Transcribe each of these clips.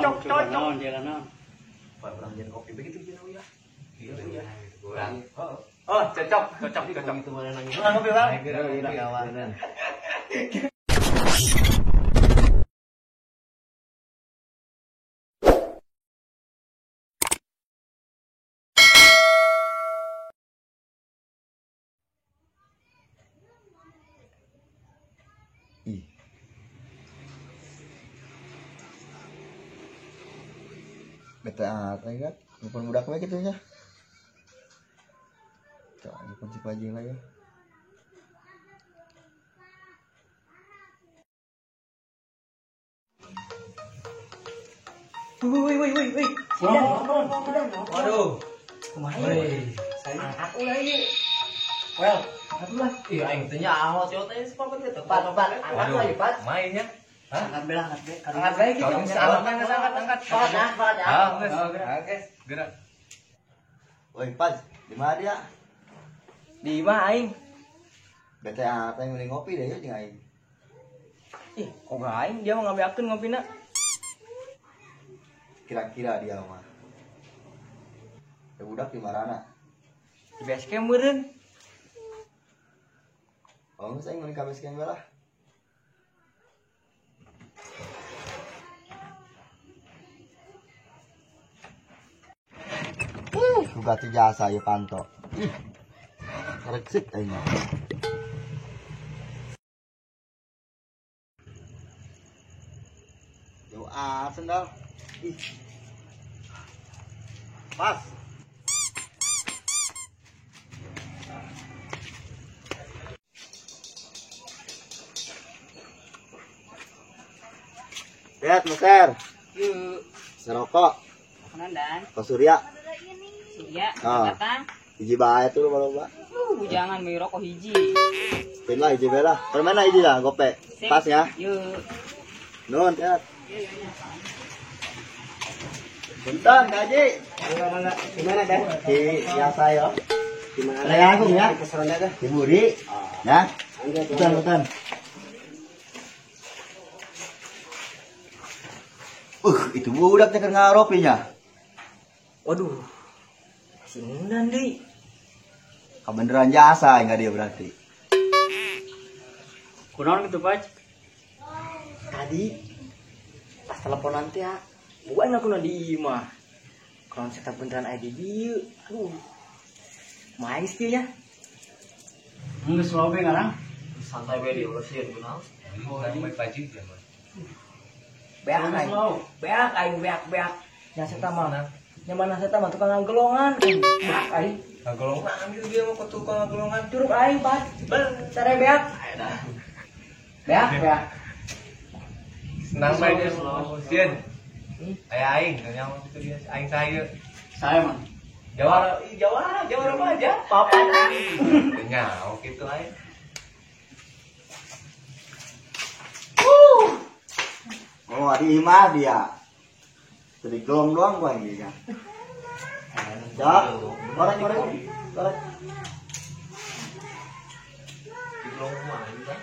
Cocok, cocok. Naon jalan naon. Pak urang jeung kopi begitu jeung ya. Iya. Urang. Oh, cocok, cocok, cocok. Itu mana nangis. Urang kopi, Bang. Kawan. Ih. Bete apa ya? Telepon budak we kitu nya. Coba telepon si Pajing lagi. Woi woi woi woi. Waduh. Kumaha ieu? Aku lagi. Well, atulah. Ih, aing teh nyaho teh teh sepakat teh. Pat pat, angkat lagi pat. Mainnya. Hah? Angkat belah, angkat be. Angkat lagi gitu. Angkat, angkat, angkat, angkat. Pat, ah, pat. Ah, geus. Geus, gerak. Woi, Paj, di mana dia? Di imah aing. Bete apa yang beli ngopi deh jeung aing. Ih, kok aing dia mah ngabeakeun ngopina. Kira-kira dia mah. Ya budak di marana? Di base camp meureun. Oh, geus aing meuli ka base camp lah. Bugatti jasa ya panto. Ih. Reksik aing mah. Jauh ah sendal. Ih. Pas. Lihat, Meser. Yuk. Serokok. Kenandan. Ke Surya. Surya, ah. Datang. Hiji bae tuh loba-loba. Jangan beli rokok hiji. Pin lah hiji bae lah. Permen lah hiji lah, gope. Sip. Pas ya. Yuk. Nuhun, sehat. Punten, Kak Haji. Gimana dah? Di biasa ya. Gimana? Saya Agung ya. Di Pesaran dah. Di Buri. Ya. Punten, punten. Itu budak teh keur ngaropinya. Waduh. Sindan deui. Kebeneran jasa enggak dia berarti. Kunaon kitu, Paj? Tadi pas teleponan teh bukan aku di imah. Kalau saya beneran aya di dieu. Aduh. Mais kieu nya. Geus lobe ngarang. Santai we diurusin kunaon. Urang Paji dia mah. Beak aing. Beak aing beak beak. Nya saya mah. Nya mana saya mah tukang ngagelongan. Beak aing. Ngagelongan gitu dia mah ke tukang ngagelongan. Curug aing, Pak. Sare beak. Beak beak. Senang bae dia. Sieun. Aya aing nyaho kitu dia aing saya. Saya mah. Jawara, jawara, jawara apa aja? Papan. Nyaho kitu aing. Oh, di imah dia. Jadi gelong doang gua ini ya. Ya, korek korek. Korek. Di gelong mah ini kan.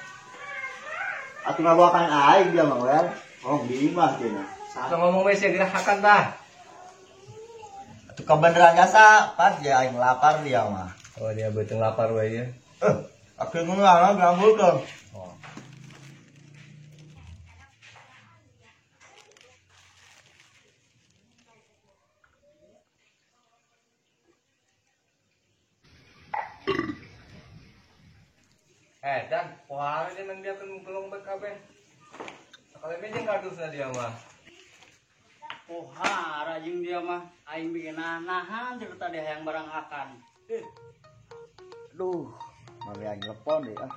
Atuh ngabawakan aing dia mah, Wel. Oh, di imah cenah. Atau ngomong we sia gerahakan tah. Atuh kebeneran jasa, pas dia aing lapar dia mah. Oh, dia beuteung lapar we ya. Aku ngomong ngambulkeun. Oh. Dan pohara dia nang dia kan gelong bae kabeh. Sakali be jeung kardusna dia mah. Pohara jeung dia mah aing bikin nahan cerita dia hayang barang hakan. Aduh, mami aing telepon deh ah.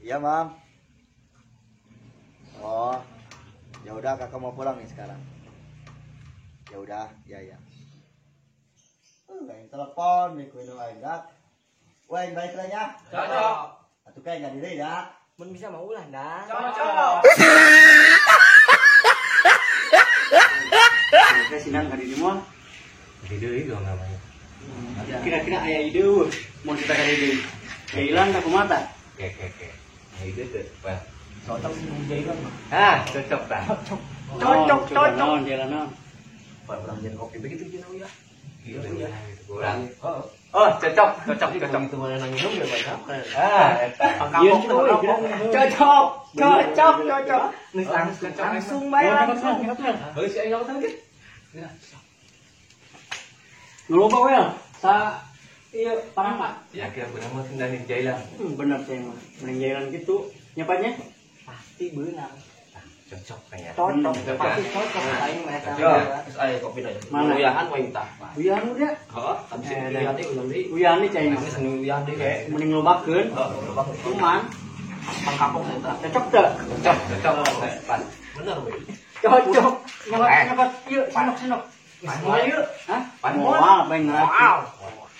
Iya, Mam. Oh. Ya udah kakak mau pulang nih sekarang. Ya udah, ya ya. Aing telepon nih kudu aing dak. Wah, aing balik lah ya. Cocok. Atuh kayak enggak diri dak. Mun bisa mau ulah dah. Cocok. Oke, sinan ka diri mah. Ide deui dong namanya. Kira-kira aya ide eueuh mun kita ka dieu. Keilan ka kumaha tah? Oke, oke, oke. Nah, ide teh, Well. Cocok sih jailan mah. Ah, cocok tah. Cocok, cocok. Naon jalan naon. Urang jeung kopi begitu jeung ya. Iya ya. Kurang. Oh, cocok, cocok, cocok. Itu mana nang minum ya banyak. Ah, eta. Cocok, cocok, cocok. Langsung, langsung bae langsung. Bagus aing ngomong ge. Ngeloba wel. Sa ieu parangka. Ya kira bener mah tendang jailan. Bener sih mah. Mending jailan gitu. Nyapanya? Pasti beunang. Cocok kayaknya. Cocok, pasti cocok aing mah eta. Terus aya kopi na. Mana? Uyahan wae tah. Uyahan udah. Heeh, tapi sing uyahan deui ulah deui. Uyahan deui cai mah. Ini sing uyahan deui kayak Mending lobakeun. Heeh, lobakeun. Cuman pangkapok eta. Cocok teu? Cocok, cocok. Pas. Bener we. Cocok. Nyokot, nyokot. Yuk, sendok, sendok. Moal yuk. Hah? Moal apa yang ngerti? Moal.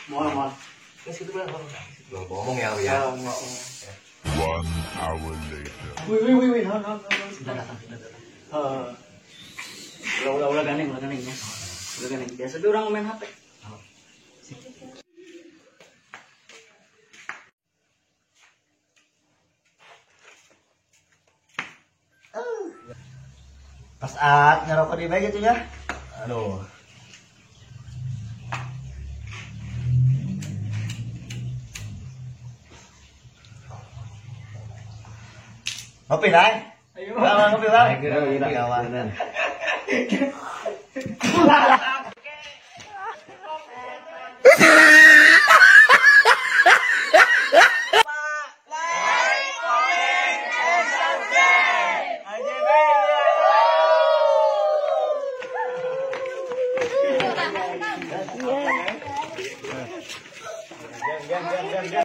Moal, moal. Geus kitu bener. Belum ngomong ya, ya. 1 hour later. Wih, wih, wih, wih, naon, naon, naon. Sudah datang, sudah datang. Ulah, ulah, ulah gandeng, ulah gandeng ya. Ulah gandeng. Biasa tuh orang main HP. Pas at ngerokok di bae gitu ya. Aduh. Ngopi, Nay. Ayo. Bang, ngopi, Bang. Ayo, Kawan.